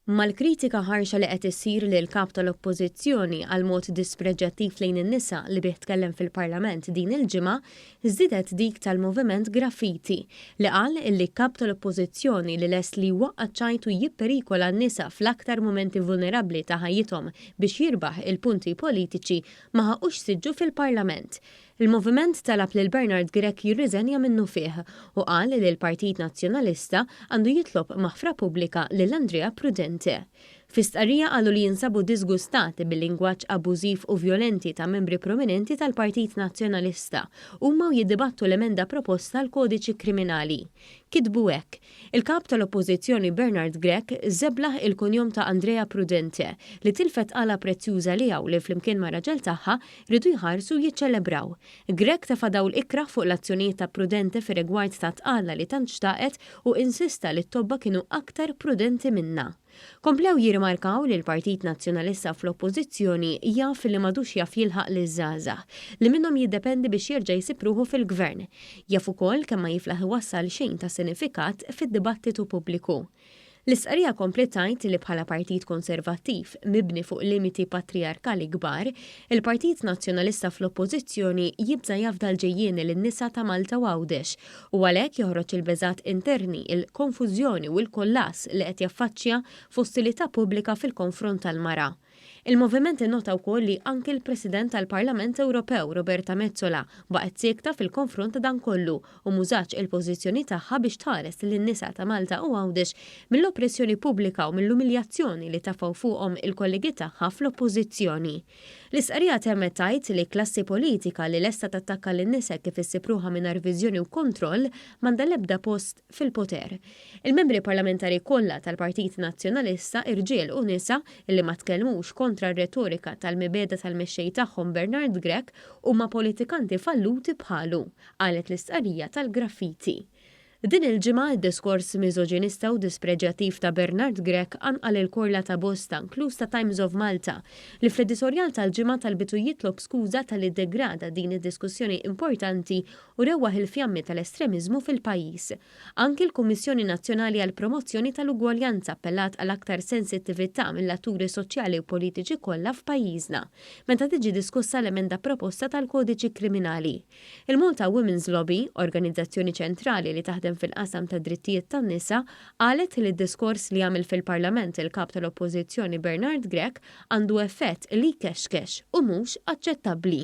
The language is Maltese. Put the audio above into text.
Mal-kritika ħarxa li qed issir lill-Kap tal-Oppożizzjoni għall-mod dispreġġjattiv lejn in-nisa li bih tkellem fil-Parlament din il-ġimgħa, żdiedet dik tal-Moviment Graffiti li qal illi Kap tal-Oppożizzjoni li lest li jwaqqa' ċ-ċajt u jipperikola n-nisa fl-aktar mumenti vulnerabbli ta' ħajjithom biex jirbaħ il-punti politiċi ma ħaqqux siġġu fil-Parlament. Il-Moviment talab lil Bernard Grech jirriżenja minnufih u qal li l-Partit Nazzjonalista għandu jitlob maħfra pubblika lil Andrea Prudente. Fi stqarrija qalu li jinsabu diżgustati bil-lingwaġġ abbużiv u vjolenti ta' membri prominenti tal-Partit Nazzjonalista huma u jiddibattu l-emenda proposta għall-Kodiċi Kriminali. Kitbu hekk, Il-Kap tal-Oppożizzjoni Bernard Grech żeblaħ il-kunjom ta' Andrea Prudente li tilfet tqala prezzjuża liegħu li flimkien mar-raġel tagħha riedu jħarsu u jiċċelebraw. Grech tefa' dawl ikrah fuq l-azzjonijiet ta' Prudente fir-rigward tat-tqala li tant xtaqet u insista li t-tobba kienu aktar prudenti minnha. Komplew jirrimarkaw li l-Partit Nazzjonalista fl-Oppożizzjoni jaf li m'għadux jaf jilħaq liż-żgħażagħ, li minnhom jiddependi biex jerġa' jsib ruħu fil-Gvern. Jaf ukoll kemm ma jiflaħ iwassal xejn ta' sinifikat fid-dibattitu pubbliku. L-istqarrija kompliet tgħid li bħala partit konservattiv, mibni fuq limiti patrijarkali kbar, il-Partit Nazzjonalista fl-Oppożizzjoni jibża' jafda l-ġejjieni lin-nisa ta' Malta u Għawdex u għalhekk joħroġ il-beżgħat interni, il-konfużjoni u l-kollass li qed jaffaċċja f'ostilità pubblika fil-konfront tal-mara. Il-Moviment innota wkoll li anki l-President tal-Parlament Ewropew, Roberta Metsola, baqgħet siekta fil-konfront ta' dan kollu u m'użatx il-pożizzjoni tagħha biex tħares lin-nisa ta' Malta u Għawdex mill-oppressjoni pubblika u mill-umiljazzjoni li tafgħu fuqhom il-kollegi tagħha fl-Oppożizzjoni. L-istqarrija temmet tgħid li klassi politika li lesta tattakka lin-nisa kif issib ruħha mingħajr viżjoni u kontroll m'għandha l-ebda post fil-poter. Il-membri parlamentari kollha tal-Partit Nazzjonalista, irġiel u nisa, li ma tkellmux kontra r-retorika tal-mibegħda tal-mexxej tagħhom Bernard Grech huma politikanti falluti bħalu, qalet l-istqarrija tal-Graffiti. Din il-ġimgħa, id-diskors miżoġinista u dispreġjattiv ta' Bernard Grech qanqal il-korla ta' bosta, inkluż ta' Times of Malta, li fl-editorjal tal-ġimgħa talbitu jitlob skuża talli ddegrada din id-diskussjoni importanti u rewwaħ il-fjammi tal-estremiżmu fil-pajjiż. Anki l-Kummissjoni Nazzjonali għall-Promozzjoni tal-Ugwaljanza appellat għal aktar sensittività mill-atturi soċjali u politiċi kollha f'pajjiżna meta tiġi diskussa l-emenda proposta tal-Kodiċi Kriminali. Il-Malta Women's Lobby, organizzazzjoni ċentrali li taħdem fil-qasam tad-drittijiet tan-nisa, qalet li d-diskors li għamel fil-Parlament il-Kap tal-Oppożizzjoni Bernard Grech għandu effett li jkexkex u mhux aċċettabbli.